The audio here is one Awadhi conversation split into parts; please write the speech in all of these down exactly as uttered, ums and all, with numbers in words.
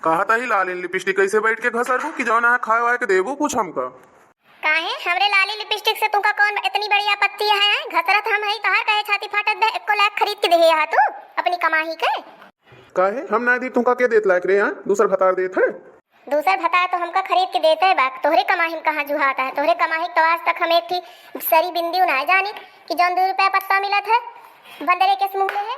कहत ही लालिन लिपस्टिक कैसे बैठ के घसरबू कि जौन है खाए वाए के देबू कुछ हमका? काहे, हमरे लाली लिपस्टिक से तुमका कौन इतनी बड़ी आपत्ति है? घसरत हम हई तोहार, कहे छाती फाटत बे, एको लायक खरीद के देहे यहाँ तू अपनी कमाही के? काहे, हम ना दी तुमका के देत लायक रे, हाँ? दूसर भतार देत है। दूसर भतार तो हमका खरीद के देते बा, तोहरे कमाही में कहाँ जुहाता है? तोहरे कमाही तो आज तक हम एक ठी सरी बिंदी ना जानी कि जौन दो रुपया पत्ता मिलत है, बंदरे के मुँह है।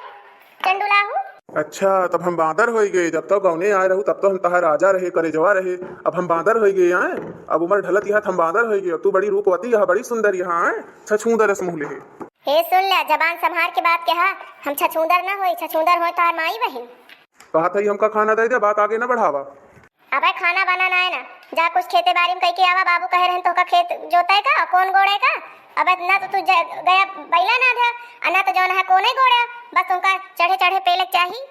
चंडुलाहू। अच्छा, तब हम बांदर होई गए। जब तो गौने आए रहू, तब तो हम तहार राजा रहे, करेजवा रहे। अब हम बांदर होई गए, आए। अब उम्र ढलत यहाँ, हम बांदर होई गए। तू बड़ी रूपवती यहाँ, बड़ी सुंदर यहाँ, आए। छछूंदर रस मुँह ले है। हे सुन ले, जबान संभार के बात कहा। हम छछूंदर ना होई, छछूंदर होई तहार माई बहिन। कहा था ही हमका खाना दे दे, बात आगे ना बढ़ावा। अबे खाना बना ना है ना, जा कुछ खेते बाड़ी में कह के आवा, बाबू कहे रहन तोहका खेत जोते का, कौन गोड़े का। अबे ना तो तू ज-, गया बैला ना धे, आ ना तो जौन है कोने गोड़े, बस तुमका चढ़े चढ़े पेले चाही।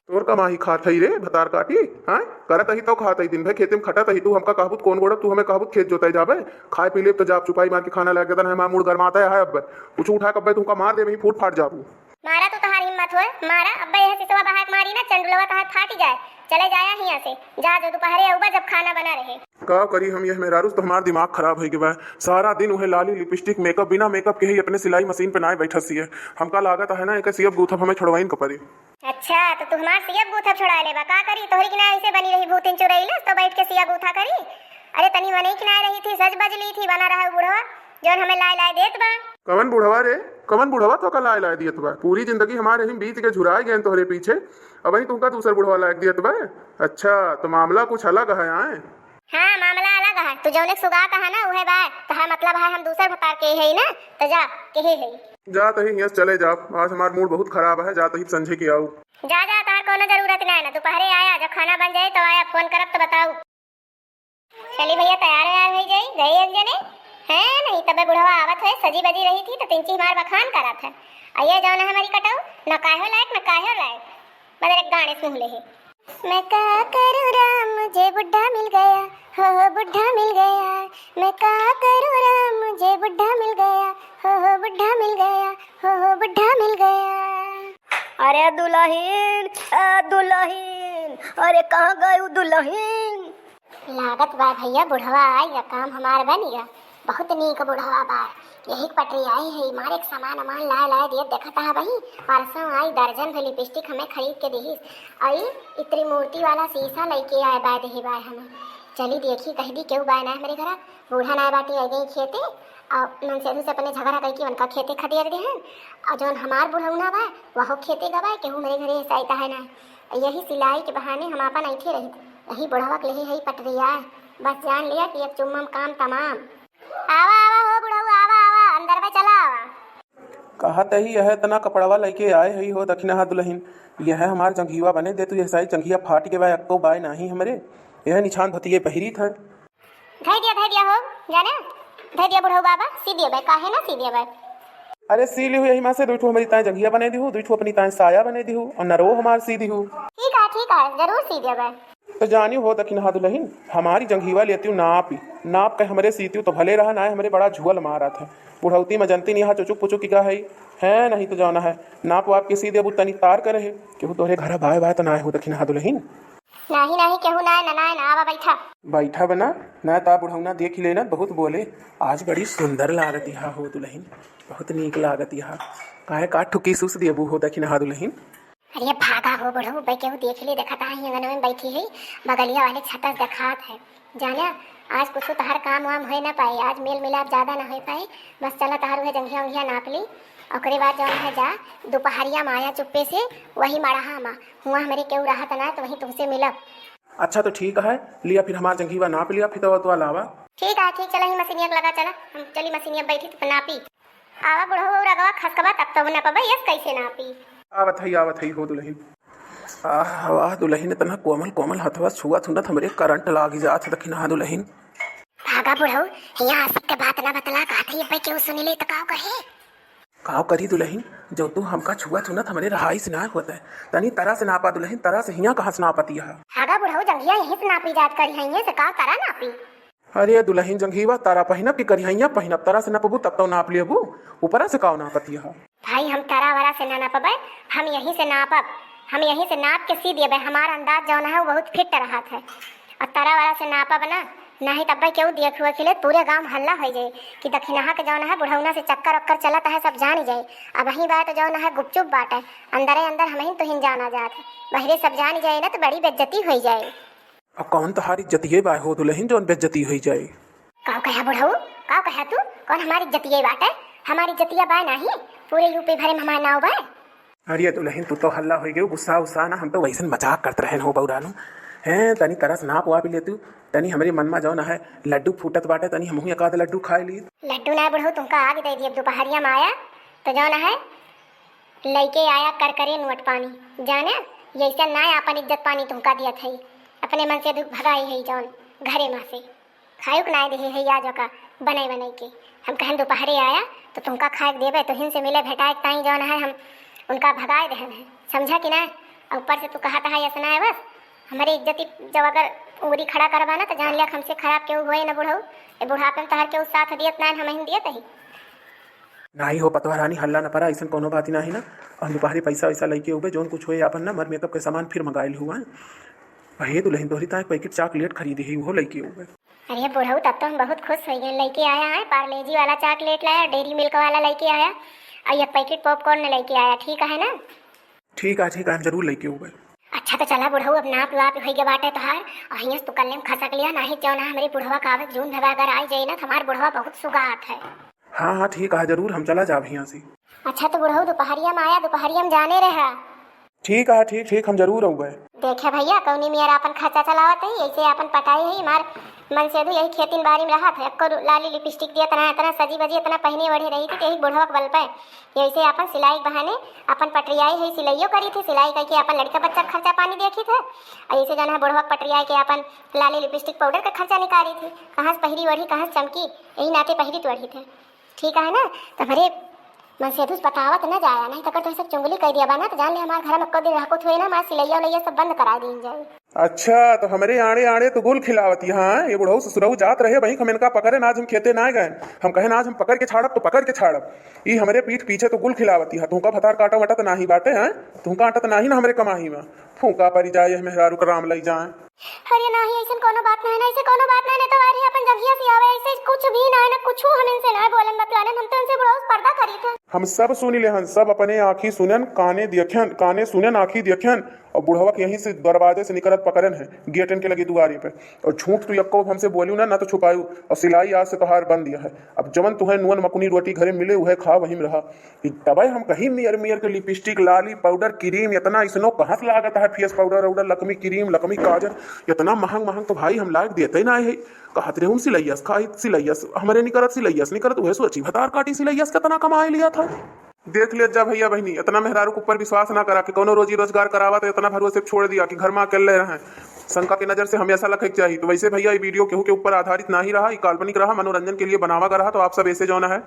तोर कमाही खात हई रे, भतार काटी, हाँ? करत ही तो खात ही, दिन भर खेते में खटत ही, तू हमका कहबूत कौन गोड़ब, तू हमें कहबूत खेत जोते जाबे, खाए पी लेब तो जाब चुपाई मार के खाना लाग गदन है, हमार मूड़ गरमाता है अब, कुछ उठा कब्बे तुमका मार दे, वहीं फूट फाट जाबू। मारा तो तोहार हिम्मत होए, मारा, अब्बे यह सिसवा बहा के मारी ना, चंडुलवा तोहार फाटी जाए। चले जाया हियां से, जा जो दोपहरे अउबा जब खाना बना रहे। का करी हम, यह मेहरारू से तो हमार दिमाग खराब होई के बा। सारा दिन उहे लाली लिपस्टिक मेकअप, बिना मेकअप के ही अपने सिलाई मशीन पे नाय बैठत सिए। हमका लागत है ना, एकर सियब गूथब हमें छोड़वाइन के पड़ी। अच्छा, तो तू हमार सियब गूथब छोड़ा लेबा, का करी? तोहरी की ना ऐसे बनी रही भूतिन चुरैलस, तो बैठ के सिया गूथा करी। अरे तनी मनई की ना रही थी, सज बज ली थी, बना रहा बुढ़वा। जौन हमें लाए लाए देत बा। कवन बुढ़वा रे? कवन बुढ़वा तोका लाए लाए दियत बा? पूरी जिंदगी हमारे ही बीत के झुराए गए तोहरे पीछे, अब ही तुमका दूसर बुढ़वा लायक दियत बा। अच्छा, तो मामला कुछ अलग है, आए? हाँ, मामला अलग है। तू जौने सुगात है ना, उहे बा। तहार मतलब है हम दूसर भतार के है ना, तो जा, के ही है। जा तही हियस चले जा, आज हमार मूड बहुत खराब है, जा तही संझे के आऊ। जा, जा, तहार कोनो जरूरत ना है ना, दोपहरे आया, जब खाना बन जाए तो आया, फोन करब तो बताऊ। चली भैया, तैयार वैयार होई जाई, गई एक जने। हैं, नहीं तबे बुढ़वा आवत है, सजी बजी रही थी तो तिनची हमार बखान करत है। आ ये जौन है हमारी कटऊ, न काहे लायक, न काहे लायक, बदर एक गाने सुन ले है। मैं क्या करूँ राम, मुझे बुढ़ा मिल गया, हो, हो, बुढ़ा मिल गया। मैं क्या करूँ राम, मुझे बुढ़ा मिल गया, हो, हो, बुढ़ा मिल गया, हो, हो, बुढ़ा मिल गया। अरे दुलहिन, ए दुलहिन, अरे कहाँ गयू दुलहिन? लागत बा भैया बुढ़वा आई गा, काम हमार बन गा। बहुत नीक बुढ़वा बा, यही के पटरी आई है, मारे के सामान अमान लाए लाए दिए, देखत हा बही, परसों आई दर्जन भर लिपस्टिक हमें खरीद के दिहिस। आई इतरी मूर्ति वाला शीशा लइके आए बा, देही बा हमें। चली देखी, कह दी केहू बा ना हमरे घरा, बूढ़ा ना बाटी आई गई खेते, और ननसेधु से अपने झगड़ा करके उनका खेते खदेड़ देहन, और जौन हमार बुढ़ौना बा, वहो खेते गवा, केहू हमरे घरे ऐसा है ना। यही सिलाई के बहाने हम आपन ऐठे रहित, यही बुढ़वा के लेहे हई पटरिया। बस जान लिया कि एक चुम्मा में काम तमाम। आवा, आवा हो बुढ़ऊ, आवा, आवा, अंदर में चला आवा। कहत ही यह इतना कपड़वा लइके आए हई हो दखिनहा दुलहिन, यह हमार जंघिया बने दे तू, यह साइज जंघिया फाट के बा, एक्को बाय नाही हमरे, यह निछान धोतिये पहिरी था। धइ दिया, धइ दिया हो, जाने, धइ दिया बुढ़ऊ बाबा, सी दिया बे, काहे ना सी दिया बे। अरे सी लिहू यही मा से, दुइ ठो हमरी ताए जंघिया बने दिहू, दुइ ठो अपनी ताए साया बने दिहू, और नरवो हमार सी दिहू। ठीक है, ठीक है, जरूर सी दिया बे। तो जानी हो दखिनहा दुलहिन, हमारी जंघिया लेतिउ नापी, नाप के हमरे सीतिउ तो भले रहा, नाय हमरे बड़ा झुअल मारत है। बुढ़ौती में जनती नहीं, यहाँ चुचुक पुचुक की का है, है नहीं तो जाना है, नाप वाप के सी देबू तनी तार करे है, केहू तोहरे घर बाय बाय तो नाय हो दखिनहा दुलहिन। नाही, नाही, केहू ना, ना, ना, ना, आवा, बैठा। बैठा बना, ना ता बुढ़ौना देख ही लेना, बहुत बोले। आज बड़ी सुंदर लागत यहाँ हो दुलहिन, बहुत नीक लागत यहाँ। काहे का ठुकी सुस देबू हो दखिनहा दुलहिन? अरे भागा हो बुढ़ऊ, बे केहू देख ले, देखा ता ही अंगन में बैठी है, बगलिया वाले छतस देखात है। जाना, आज कुछ तहार काम वाम होए ना पाए, आज मेल मिलाप ज्यादा ना होए पाए, बस चला तहार उहे जंघिया उंघिया नाप ली, ओकरे बाद जौन है जा, दोपहरिया में आया चुप्पे से, वही मड़हा मा, हुआ हमरे केहू रहत ना, तो वहीं तुमसे मिलब। अच्छा तो ठीक है, लिया फिर हमार जंघिया नाप लिया, फिर तो, तो अलावा। ठीक है, ठीक, चला ही मशीनिया के लगा चला, हम चली मशीनिया बैठी तो नापी। आवा बुढ़ऊ और अगवा खसकबा तब तो नापबे, यस कैसे नापी? आवत है, आवत है हो दुलहिन। आह, वाह दुलहिन, इतना कोमल कोमल हथवा छुआ थुनत हमरे करंट लाग जात है दखिनहा दुलहिन। भागा बुढ़ऊ, यहाँ आशिक के बात ना बतला, कहत ही अब्बे केहू सुनी ले तो काव कहे? काव करी दुलहिन, जो तू हमका छुआ थुनत हमरे रहाई से ना होत है। तनी तरा से नापा दुलहिन, तरा से हिया कहाँ से नापती है? भागा बुढ़ऊ, जंघिया यहीं से नापी जात करी है, से का तरा नापी? अरे दुलहिन, जंघिया तरा पहिनब कि करिहैया पहिनब? तरा से नपबू तब तो नाप लेबू, ऊपरा से काव नापती है? भाई, हम तरा वरा से ना नापबे, हम यहीं से नापब। हम यहीं से नाप के सी देबे, हमार अंदाज जौन है वो बहुत फिट रहत है। और तरा वाला से नापब ना, नाहीं तब्बे केहू देख हुआ खिले, पूरे गांव हल्ला होइ जाए कि दखिनहा के जौन है बुढ़ौना से चक्कर ओक्कर चलत है, सब जानी जाए। अबहीं बात जौन है गुपचुप बाटे, अंदरे अंदर हमहिन तुहिन जाना जात है, बहरे सब जानी जाए ना तो बड़ी बेइज्जती होइ जाए। अब कौन तोहार इज्जतिये बाय हो दुलहिन, जौन बेइज्जती होई जाए? काउ कह्या बुढ़ऊ, काउ कह्या तू? कौन हमार इज्जतिये बाटे? हमार इज्जतिया बाय नाही, पूरे यूपी भरे में हमार नाव बाय। अरे दुलहिन, तू तो हल्ला होई गयो, गुस्सा उस्सा ना, हम तो वैसन मजाक करत रहेन हो बउरानू। हैं, तनी तरस नाप वाप ले तू, तनी हमरे मन मा जौन है लड्डू फूटत बाटे, तनी हमहू एक आध लड्डू खाए ली। लड्डू ना बुढ़ऊ, तुमका आग दे दिए, दुपहरिया में आया तो जौन है लइके आया करकरे नोट पानी, जाने, यैसे ना आपन इज्जत पानी तुमका दियत है, अपने मन से दुख भगाई है जौन घरे मा से खायु के नाय देहे है, या जो का बनाई बनाई के। हम कहन दुपहरे आया तो तुमका खाए के देबे, तुहिन से मिले भेटाए के ताई जौन है हम उनका भगाए देहन है, समझा कि ना? और ऊपर से तू कहत है ऐसा ना है बस, हमरे इज्जती जब अगर उंगरी खड़ा करबा ना तो जान लिया हमसे खराब केहू होए ना बुढ़ऊ। ए बुढ़ापे में तोहर केहू साथ दियत ना, हम ही दियत ही। नाही हो पतवा रानी, हल्ला न परा, ऐसन कौनो बात ही नाही ना। हम दुपहरे पैसा वैसा लइके उबे, जौन कुछ होए आपन ना, मर मेकअप के सामान फिर मंगाइल हुआ। अहे दुलहिन, तोहरी ताई पैकेट चॉकलेट खरीदे ही, उहो लइके उबे। अरे बुढ़ऊ, तब तो हम बहुत खुश होइ गए, लइके आया है, पार्ले जी वाला चॉकलेट लाया, डेयरी मिल्क वाला लइके आया, और एक पैकेट पॉपकॉर्न लइके आया, ठीक है ना? ठीक है, ठीक है, हम जरूर लइके उबे। अच्छा तो चला बुढ़ऊ, अब नाप वाप होइ गए बाटे तोहार, और हियां से तू कल्ले में खसक लिया, नाही क्यों ना हमरे बुढ़वा का आवे जून भवा अगर आई जाए ना तो हमार बुढ़वा बहुत सुगात है। हाँ, हाँ, ठीक है, जरूर हम चला जाब हियां से। अच्छा तो बुढ़ऊ, दुपहरिया में आया, दुपहरिया में जाने रहा। ठीक है, ठीक, ठीक, हम जरूर अउबे। देखे भैया, कौनी मेर आपन खर्चा चलावत है, ऐसे आपन पटाई है, मार मन से दू यही खेतिन बारी में रहत है, एक्को लाली लिपस्टिक दिया, इतना, इतना सजी बजी, इतना पहने ओढ़े रही थी, यही बुढ़वा के बल पे, यैसे आपन सिलाई के बहाने आपन पटरियाई है, सिलाइयो करी थी, सिलाई करके आपन लड़का बच्चा के खर्चा पानी देखी थे, और ऐसे जौन है बुढ़वा के पटरियाई के आपन लाली लिपस्टिक पाउडर का खर्चा निकाली थी, कहाँ से पहिरी ओढ़ी, कहाँ से चमकी, यही नाते पहिरी तो ओढ़ी थे। ठीक है ना? तो हमरे मन से अधुस बतावत न जाया, नहीं तो अगर तुमसे चुंगली कह दिया बा ना, तो जान ले हमारे घर में को दिन रहको थोड़े ना, हमारे सिलैया उलैया सब बंद करा दीन जाए। अच्छा, तो हमरे आड़े आड़े तो गुल खिलावती, हाँ, ये बुढ़ऊ ससुरऊ जात रहे, वहीं हम इनका पकड़े ना, आज हम खेते ना गए, हम कहे ना, आज हम पकड़ के छाड़ब, तो पकड़ के छाड़ब। ई हमरे पीठ पीछे तो गुल खिलावती, हाँ, तुमका भतार काटा वटत नाही बाटे, हैं, तुमका आटत नाही ना हमरे कमाही में। फूंका परि जाए, यह मेहरारू के राम लई जाए। अरे नाही, ऐसन कोनो बात नाही ना, ऐसे कोनो बात नाही ना, तो अरे अपन जंघिया से आवे, ऐसे कुछ भी ना है ना, कुछ हम इनसे ना बोलन बतलानन, हम तो इनसे बुढ़ऊ से पर्दा करी थे। हम सब सुनी लेहन, सब अपने आँखी सुनन, काने देखन, काने सुनन, आँखी देखन, और बुढ़वा के यहीं से दरवाजे से निकलत पकड़न है, गेटन के लगे दुआरे पे। और झूठ तू यक्को हमसे बोलू ना, ना तो छुपायू, और सिलाई आज से तोहार बंद यह है। अब जवन तुहे नुअन मकुनी रोटी घरे मिले, उहे खा, वहीं में रहा। ई तबे हम कहीं मेयर मेयर के लिपस्टिक, लाली, पाउडर, क्रीम, इतना इसनो कहाँ से लागत है, फेस पाउडर वाउडर, लकमी क्रीम, लकमी काजर, इतना महंग महंग तो भाई हम लायक देते ना है। कहत रहे हम सिलैयस खाई, सिलैयस हमरे निकरत, सिलैयस निकरत, उहे सोची भतार काटी, सिलैयस कितना कमाए लिया था। देख ले जा भैया बहनी, इतना मेहरारू के ऊपर विश्वास ना करा कि कोनो रोजी रोजगार करावा तो इतना भरोसे छोड़ दिया कि घर में अकेले रहें। शंका की नजर से हमेशा रखे के चाहिए। तो वैसे भैया, ये वीडियो केहू के ऊपर आधारित ना ही रहा, ये काल्पनिक रहा, मनोरंजन के लिए बनावा गया रहा। तो आप सब ऐसे जौन है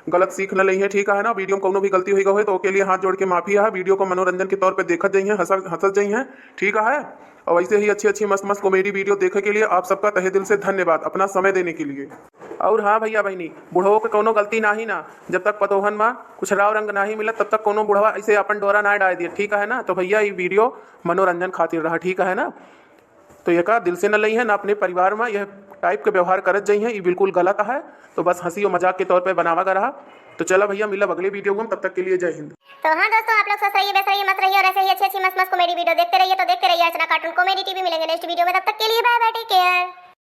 गलत सीख न लइहें, ठीक है ना। वीडियो में कौनो भी गलती होई गई है तो ओके लिए हाथ जोड़ के माफी है। वीडियो को मनोरंजन के तौर पे देखत जइहें, हंसत, हंसत जइहें, ठीक है। और ऐसे ही अच्छी अच्छी मस्त मस्त कॉमेडी वीडियो देखे के लिए आप सबका तहे दिल से धन्यवाद, अपना समय देने के लिए। और हाँ भैया बहनी, बुढ़वो के कौनो गलती ना ही ना, जब तक पतोहन में कुछ राव रंग ना ही मिलत तब तक कौनो बुढ़वा ऐसे अपन डोरा ना डाल दिए, ठीक है ना। तो भैया ये वीडियो मनोरंजन खातिर रहा, ठीक है ना। तो एका दिल से न लइहें, ना अपने परिवार में यह टाइप के व्यवहार करत जइहें, ये बिल्कुल गलत है। तो बस हंसी और मजाक के तौर पे बनावा गया रहा। तो चला भैया, मिलब अगले वीडियो में, तब तक के लिए जय हिंद। तो हाँ दोस्तों, आप लोग स्वस्थ रहिए, व्यस्त रहिए, मस्त रहिए और ऐसे ही अच्छी अच्छी मस्त मस्त कॉमेडी वीडियो देखते रहिए। तो देखते रहिए अर्चना कार्टून कॉमेडी टीवी। मिलेंगे नेक्स्ट वीडियो में, तब तक के लिए बाय बाय, टेक केयर।